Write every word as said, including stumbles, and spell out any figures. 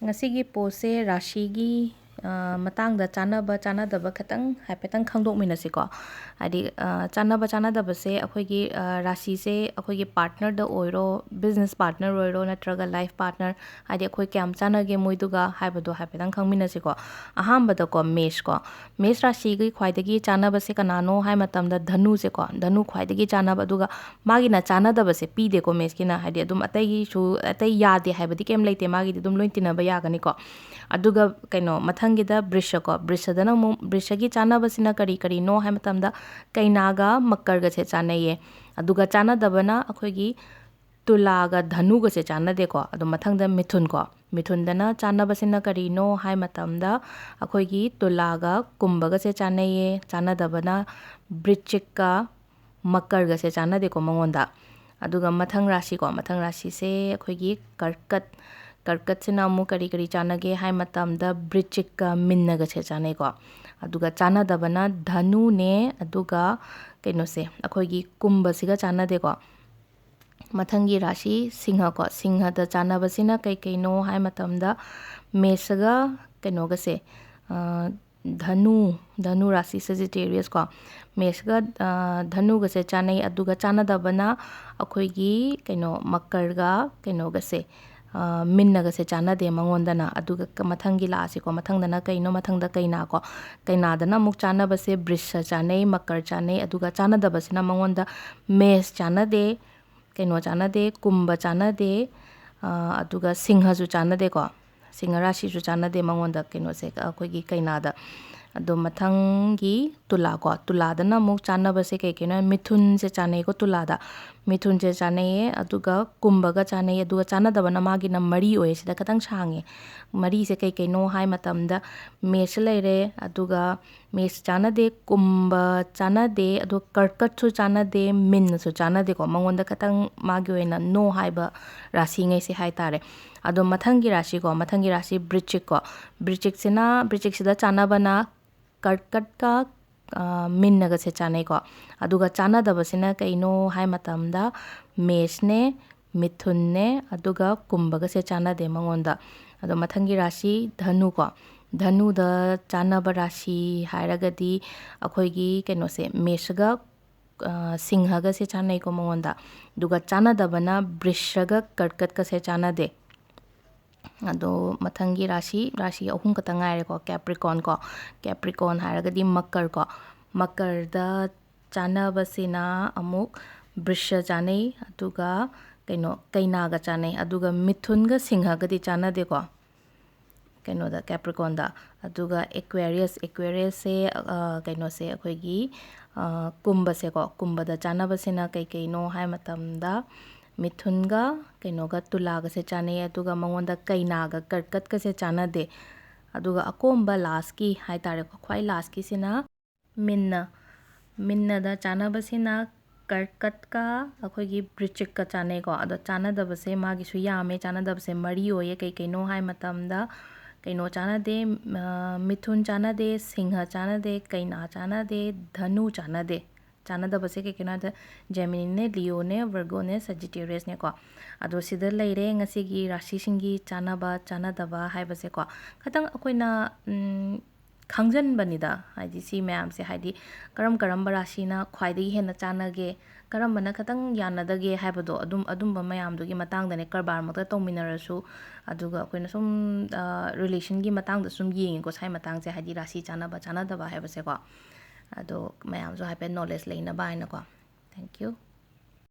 ꯉꯁꯤꯒꯤ ꯄꯣꯁꯁꯦ ꯔꯥꯁꯤꯒꯤ, ꯑ, ꯃꯇꯥꯡꯗ ꯆꯥꯟꯅꯕ ꯆꯥꯟꯅꯗꯕ ꯈꯤꯇꯪ ꯍꯥꯏꯐꯦꯠꯇꯪ ꯈꯪꯗꯣꯛꯃꯤꯟꯅꯁꯤꯀꯣ꯫ ꯍꯥꯏꯗꯤ, ꯑ, ꯆꯥꯟꯅꯕ ꯆꯥꯟꯅꯗꯕꯁꯦ ꯑꯩꯈꯣꯏꯒꯤ, ꯑ, ꯔꯥꯁꯤꯁꯦ ꯑꯩꯈꯣꯏꯒꯤ ꯄꯥꯔꯠꯅꯔꯗ ꯑꯣꯏꯔꯣ, ꯕꯤꯖꯤꯅꯦꯁ ꯄꯥꯔꯠꯅꯔ ꯑꯣꯏꯔꯣ, ꯅꯠꯇ꯭ꯔꯒ ꯂꯥꯏꯐ ꯄꯥꯔꯠꯅꯔ, ꯍꯥꯏꯗꯤ ꯑꯩꯈꯣꯏ ꯀꯌꯥꯝ ꯆꯥꯟꯅꯒꯦ ꯃꯣꯏꯗꯨꯒ ꯍꯥꯏꯕꯗꯣ ꯍꯥꯏꯐꯦꯠꯇꯪ ꯈꯪꯃꯤꯟꯅꯁꯤꯀꯣ꯫ ꯑꯍꯥꯟꯕꯗꯀꯣ, ꯃꯦꯁꯀꯣ꯫ ꯃꯦꯁ ꯔꯥꯁꯤꯒꯤ ꯈ꯭ꯋꯥꯏꯗꯒꯤ ꯆꯥꯟꯅꯕꯁꯦ ꯀꯅꯥꯅꯣ ꯍꯥꯏ ꯃꯇꯝꯗ ꯙꯅꯨꯁꯦꯀꯣ, ꯙꯅꯨ ꯈ꯭ꯋꯥꯏꯗꯒꯤ ꯆꯥꯟꯅꯕ꯫ ꯑꯗꯨꯒ ꯃꯥꯒꯤꯅ ꯆꯥꯟꯅꯗꯕꯁꯦ ꯄꯤꯗꯦꯀꯣ ꯃꯦꯁꯀꯤꯅ, ꯍꯥꯏꯗꯤ ꯑꯗꯨꯝ ꯑꯇꯩꯒꯤꯁꯨ, ꯑꯇꯩ ꯌꯥꯗꯦ ꯍꯥꯏꯕꯗꯤ ꯀꯩꯝ ꯂꯩꯇꯦ, ꯃꯥꯒꯤꯗꯤ ꯑꯗꯨꯝ ꯂꯣꯏ ꯇꯤꯟꯅꯕ ꯌꯥꯒꯅꯤꯀꯣ꯫ ꯑꯗꯨꯒ ꯀꯩꯅꯣ, ꯃꯊꯪꯒꯤꯗ ꯕ꯭ꯔꯤꯁꯀꯣ, ꯕ꯭ꯔꯤꯁꯗꯅ ꯑꯃꯨꯛ, ꯕ꯭ꯔꯤꯁꯒꯤ ꯆꯥꯟꯅꯕꯁꯤꯅ ꯀꯔꯤ ꯀꯔꯤꯅꯣ ꯍꯥꯏ ꯃꯇꯝꯗ ꯀꯩꯅꯥꯒ ꯃꯀꯔꯒꯁꯦ ꯆꯥꯟꯅꯩꯌꯦ꯫ ꯑꯗꯨꯒ ꯆꯥꯟꯅꯗꯕꯅ ꯑꯩꯈꯣꯏꯒꯤ ꯇꯨꯂꯥꯒ ꯙꯅꯨꯒꯁꯦ ꯆꯥꯟꯅꯗꯦꯀꯣ꯫ ꯑꯗꯣ ꯃꯊꯪꯗ ꯃꯤꯊꯨꯟꯀꯣ, ꯃꯤꯊꯨꯟꯗꯅ ꯆꯥꯟꯅꯕꯁꯤꯅ ꯀꯔꯤꯅꯣ ꯍꯥꯏ ꯃꯇꯝꯗ ꯑꯩꯈꯣꯏꯒꯤ ꯇꯨꯂꯥꯒ ꯀꯨꯝꯕꯒꯁꯦ ꯆꯥꯟꯅꯩꯌꯦ, ꯆꯥꯟꯅꯗꯕꯅ ꯕ꯭ꯔꯤꯆꯤꯛꯀ ꯃꯀꯔꯒꯁꯦ ꯆꯥꯟꯅꯗꯦꯀꯣ ꯃꯉꯣꯟꯗ꯫ ꯑꯗꯨꯒ ꯃꯊꯪ ꯔꯥꯁꯤꯀꯣ, ꯃꯊꯪ ꯔꯥꯁꯤꯁꯦ ꯑꯩꯈꯣꯏꯒꯤ ꯀꯔꯀꯠ, ꯀꯔꯀꯠꯁꯤꯅ ꯑꯃꯨꯛ ꯀꯔꯤ ꯀꯔꯤ ꯆꯥꯟꯅꯒꯦ ꯍꯥꯏ ꯃꯇꯝꯗ ꯕ꯭ꯔꯤꯆꯤꯛꯀ ꯃꯤꯟꯅꯒꯁꯦ ꯆꯥꯟꯅꯩꯀꯣ꯫ ꯑꯗꯨꯒ ꯆꯥꯟꯅꯗꯕꯅ ꯙꯅꯨꯅꯦ, ꯑꯗꯨꯒ ꯀꯩꯅꯣꯁꯦ, ꯑꯩꯈꯣꯏꯒꯤ ꯀꯨꯝꯕꯁꯤꯒ ꯆꯥꯟꯅꯗꯦꯀꯣ꯫ ꯃꯊꯪꯒꯤ ꯔꯥꯁꯤ ꯁꯤꯡꯍꯀꯣ, ꯁꯤꯡꯍꯗ ꯆꯥꯟꯅꯕꯁꯤꯅ ꯀꯩ ꯀꯩꯅꯣ ꯍꯥꯏ ꯃꯇꯝꯗ ꯃꯦꯁꯒ ꯀꯩꯅꯣꯒꯁꯦ, ꯑ, ꯙꯅꯨ, ꯙꯅꯨ ꯔꯥꯁꯤ ꯁꯦꯖꯤꯇꯦꯔꯤꯌꯁꯀꯣ, ꯃꯦꯁꯒ, ꯑ, ꯙꯅꯨꯒꯁꯦ ꯆꯥꯟꯅꯩ꯫ ꯑꯗꯨꯒ ꯆꯥꯟꯅꯗꯕꯅ ꯑꯩꯈꯣꯏꯒꯤ ꯀꯩꯅꯣ ꯃꯀꯔꯒ ꯀꯩꯅꯣꯒꯁꯦ, ꯑ, ꯃꯤꯟꯅꯒꯁꯦ ꯆꯥꯟꯅꯗꯦ ꯃꯉꯣꯟꯗꯅ꯫ ꯑꯗꯨꯒ ꯀ-, ꯃꯊꯪꯒꯤ ꯂꯥꯛꯑꯁꯤꯀꯣ, ꯃꯊꯪꯗꯅ ꯀꯩꯅꯣ? ꯃꯊꯪꯗ ꯀꯩꯅꯥꯀꯣ, ꯀꯩꯅꯥꯗꯅ ꯑꯃꯨꯛ ꯆꯥꯟꯅꯕꯁꯦ ꯕ꯭ꯔꯤꯁ ꯆꯥꯟꯅꯩ, ꯃꯀꯔ ꯆꯥꯟꯅꯩ, ꯑꯗꯨꯒ ꯆꯥꯟꯅꯗꯕꯁꯤꯅ ꯃꯉꯣꯟꯗ ꯃꯦꯁ ꯆꯥꯟꯅꯗꯦ, ꯀꯩꯅꯣ ꯆꯥꯟꯅꯗꯦ, ꯀꯨꯝꯕ ꯆꯥꯟꯅꯗꯦ, ꯑ, ꯑꯗꯨꯒ ꯁꯤꯡꯍꯁꯨ ꯆꯥꯟꯅꯗꯦꯀꯣ꯫ ꯁꯤꯡꯍ ꯔꯥꯁꯤꯁꯨ ꯆꯥꯟꯅꯗꯦ ꯃꯉꯣꯟꯗ, ꯀꯩꯅꯣꯁꯦ, ꯑꯩꯈꯣꯏꯒꯤ ꯀꯩꯅꯥꯗ꯫ ꯑꯗꯣ ꯃꯊꯪꯒꯤ ꯇꯨꯂꯥꯀꯣ, ꯇꯨꯂꯥꯗꯅ ꯑꯃꯨꯛ ꯆꯥꯟꯅꯕꯁꯦ ꯀꯩ ꯀꯩꯅꯣ? ꯃꯤꯊꯨꯟꯁꯦ ꯆꯥꯟꯅꯩꯀꯣ ꯇꯨꯂꯥꯗ, ꯃꯤꯊꯨꯟꯁꯦ ꯆꯥꯟꯅꯩꯌꯦ, ꯑꯗꯨꯒ ꯀꯨꯝꯕꯒ ꯆꯥꯟꯅꯩ, ꯑꯗꯨꯒ ꯆꯥꯟꯅꯗꯕꯅ ꯃꯥꯒꯤꯅ ꯃꯔꯤ ꯑꯣꯏꯌꯦ, ꯁꯤꯗ ꯈꯤꯇꯪ ꯁꯥꯡꯉꯦ꯫ ꯃꯔꯤꯁꯦ ꯀꯩ ꯀꯩꯅꯣ ꯍꯥꯏ ꯃꯇꯝꯗ ꯃꯦꯁ ꯂꯩꯔꯦ, ꯑꯗꯨꯒ ꯃꯦꯁ ꯆꯥꯟꯅꯗꯦ, ꯀꯨꯝꯕ ꯆꯥꯟꯅꯗꯦ, ꯑꯗꯣ ꯀꯔꯀꯠꯁꯨ ꯆꯥꯟꯅꯗꯦ, ꯃꯤꯟꯅꯁꯨ ꯆꯥꯟꯅꯗꯦꯀꯣ꯫ ꯃꯉꯣꯟꯗ ꯈꯤꯇꯪ ꯃꯥꯒꯤ ꯑꯣꯏꯅ ꯅꯣ ꯍꯥꯏꯕ ꯔꯥꯁꯤꯉꯩꯁꯦ ꯍꯥꯏꯇꯥꯔꯦ꯫ ꯑꯗꯣ ꯃꯊꯪꯒꯤ ꯔꯥꯁꯤꯀꯣ, ꯃꯊꯪꯒꯤ ꯔꯥꯁꯤ ꯕ꯭ꯔꯤꯆꯤꯛꯀꯣ꯫ ꯕ꯭ꯔꯤꯆꯤꯛꯁꯤꯅ, ꯕ꯭ꯔꯤꯆꯤꯛꯁꯤꯗ ꯆꯥꯟꯅꯕꯅ ꯀꯔꯀꯠꯀ, ꯑ, ꯃꯤꯟꯅꯒꯁꯦ ꯆꯥꯟꯅꯩꯀꯣ꯫ ꯑꯗꯨꯒ ꯆꯥꯟꯅꯗꯕꯁꯤꯅ ꯀꯩꯅꯣ ꯍꯥꯏ ꯃꯇꯝꯗ ꯃꯦꯁꯅꯦ, ꯃꯤꯊꯨꯟꯅꯦ, ꯑꯗꯨꯒ ꯀꯨꯝꯕꯒꯁꯦ ꯆꯥꯟꯅꯗꯦ ꯃꯉꯣꯟꯗ꯫ ꯑꯗꯣ ꯃꯊꯪꯒꯤ ꯔꯥꯁꯤ ꯙꯅꯨꯀꯣ꯫ ꯙꯅꯨꯗ ꯆꯥꯟꯅꯕ ꯔꯥꯁꯤ ꯍꯥꯏꯔꯒꯗꯤ ꯑꯩꯈꯣꯏꯒꯤ ꯀꯩꯅꯣꯁꯦ, ꯃꯦꯁꯒ, ꯑ, ꯁꯤꯡꯍꯒꯁꯦ ꯆꯥꯟꯅꯩꯀꯣ ꯃꯉꯣꯟꯗ꯫ ꯑꯗꯨꯒ ꯆꯥꯟꯅꯗꯕꯅ ꯕ꯭ꯔꯤꯁꯒ ꯀꯔꯀꯠꯀꯁꯦ ꯆꯥꯟꯅꯗꯦ꯫ ꯑꯗꯣ ꯃꯊꯪꯒꯤ ꯔꯥꯁꯤ, ꯔꯥꯁꯤ ꯑꯍꯨꯝ ꯈꯛꯇ ꯉꯥꯏꯔꯦꯀꯣ, ꯀꯦꯄ꯭ꯔꯤꯀꯣꯟ ꯀꯣ꯫ ꯀꯦꯄ꯭ꯔꯤꯀꯣꯟ ꯍꯥꯏꯔꯒꯗꯤ ꯃꯀꯔ ꯀꯣ꯫ ꯃꯀꯔꯗ ꯆꯥꯟꯅꯕꯁꯤꯅ ꯑꯃꯨꯛ ꯕ꯭ꯔꯤꯁ ꯆꯥꯟꯅꯩ, ꯑꯗꯨꯒ ꯀꯩꯅꯣ, ꯀꯩꯅꯥꯒ ꯆꯥꯟꯅꯩ, ꯑꯗꯨꯒ ꯃꯤꯊꯨꯟꯒ ꯁꯤꯡꯍꯒꯗꯤ ꯆꯥꯟꯅꯗꯦꯀꯣ꯫ ꯀꯩꯅꯣꯗ, ꯀꯦꯄ꯭ꯔꯤꯀꯣꯟꯗ꯫ ꯑꯗꯨꯒ ꯑꯦꯀ꯭ꯋꯦꯔꯤꯌꯁ, ꯑꯦꯀ꯭ꯋꯦꯔꯤꯌꯁꯁꯦ, ꯑ, ꯀꯩꯅꯣꯁꯦ, ꯑꯩꯈꯣꯏꯒꯤ, ꯑ, ꯀꯨꯝꯕꯁꯦꯀꯣ, ꯀꯨꯝꯕꯗ ꯆꯥꯟꯅꯕꯁꯤꯅ ꯀꯩ ꯀꯩꯅꯣ ꯍꯥꯏ ꯃꯇꯝꯗ, ꯃꯤꯊꯨꯟꯒ ꯀꯩꯅꯣꯒ, ꯇꯨꯂꯥꯒꯁꯦ ꯆꯥꯟꯅꯩ, ꯑꯗꯨꯒ ꯃꯉꯣꯟꯗ ꯀꯩꯅꯥꯒ ꯀꯔꯀꯠꯀꯁꯦ ꯆꯥꯟꯅꯗꯦ꯫ ꯑꯗꯨꯒ ꯑꯀꯣꯝꯕ ꯂꯥꯁꯀꯤ ꯍꯥꯏ ꯇꯥꯔꯦꯀꯣ, ꯈ꯭ꯋꯥꯏ ꯂꯥꯁꯀꯤꯁꯤꯅ ꯃꯤꯟꯅ꯫ ꯃꯤꯟꯅꯗ ꯆꯥꯟꯅꯕꯁꯤꯅ ꯀꯔꯀꯠꯀ ꯑꯩꯈꯣꯏꯒꯤ ꯕ꯭ꯔꯤꯆꯤꯛꯀ ꯆꯥꯟꯅꯩꯀꯣ꯫ ꯑꯗꯣ ꯆꯥꯟꯅꯗꯕꯁꯦ ꯃꯥꯒꯤꯁꯨ ꯌꯥꯝꯃꯦ, ꯆꯥꯟꯅꯗꯕꯁꯦ ꯃꯔꯤ ꯑꯣꯏꯌꯦ꯫ ꯀꯩ ꯀꯩꯅꯣ ꯍꯥꯏ ꯃꯇꯝꯗ, ꯀꯩꯅꯣ ꯆꯥꯟꯅꯗꯦ, ꯑ, ꯃꯤꯊꯨꯟ ꯆꯥꯟꯅꯗꯦ, ꯁꯤꯡꯍ ꯆꯥꯟꯅꯗꯦ, ꯀꯩꯅꯥ ꯆꯥꯟꯅꯗꯦ, ꯙꯅꯨ ꯆꯥꯟꯅꯗꯦ꯫ ꯆꯥꯟꯅꯗꯕꯁꯦ ꯀꯩ ꯀꯩꯅꯣ ꯍꯥꯏꯗ, ꯖꯦꯃꯤꯅꯤꯅꯦ, ꯂꯤꯑꯣꯅꯦ, ꯚꯔꯒꯣꯅꯦ, ꯁꯖꯤꯇꯦꯔꯤꯌꯁꯅꯦꯀꯣ꯫ ꯑꯗꯣ ꯁꯤꯗ ꯂꯩꯔꯦ ꯉꯁꯤꯒꯤ ꯔꯥꯁꯤꯁꯤꯡꯒꯤ ꯆꯥꯟꯅꯕ ꯆꯥꯟꯅꯗꯕ ꯍꯥꯏꯕꯁꯦꯀꯣ꯫ ꯈꯇꯪ ꯑꯩꯈꯣꯏꯅ, ꯎꯝ, ꯈꯪꯖꯟꯕꯅꯤꯗ, ꯍꯥꯏꯗꯤ ꯁꯤ ꯃꯌꯥꯝꯁꯦ, ꯍꯥꯏꯗꯤ ꯀꯔꯝ ꯀꯔꯝꯕ ꯔꯥꯁꯤꯅ ꯈ꯭ꯋꯥꯏꯗꯒꯤ ꯍꯦꯟꯅ ꯆꯥꯟꯅꯒꯦ, ꯀꯔꯝꯕꯅ ꯈꯇꯪ ꯌꯥꯅꯗꯒꯦ ꯍꯥꯏꯕꯗꯣ, ꯑꯗꯨꯝ, ꯑꯗꯨꯝꯕ ꯃꯌꯥꯝꯗꯨꯒꯤ ꯃꯇꯥꯡꯗꯅꯦ, ꯀꯔꯕꯥꯔꯃꯛꯇ ꯇꯧꯃꯤꯟꯅꯔꯁꯨ, ꯑꯗꯨꯒ ꯑꯩꯈꯣꯏꯅ ꯁꯨꯝ, ꯑ, ꯔꯤꯂꯦꯁꯟꯒꯤ ꯃꯇꯥꯡꯗ ꯁꯨꯝ ꯌꯦꯡꯉꯤꯀꯣ, ꯁ꯭ꯋꯥꯏ ꯃꯇꯥꯡꯁꯦ, ꯍꯥꯏꯗꯤ ꯔꯥꯁꯤ ꯆꯥꯟꯅꯕ ꯆꯥꯟꯅꯗꯕ ꯍꯥꯏꯕꯁꯦꯀꯣ꯫ ꯑꯗꯣ ꯃꯌꯥꯝꯁꯨ ꯍꯥꯏꯐꯦꯠ ꯅꯣꯂꯦꯖ ꯂꯩꯅꯕ ꯍꯥꯏꯅꯀꯣ꯫ Thank you.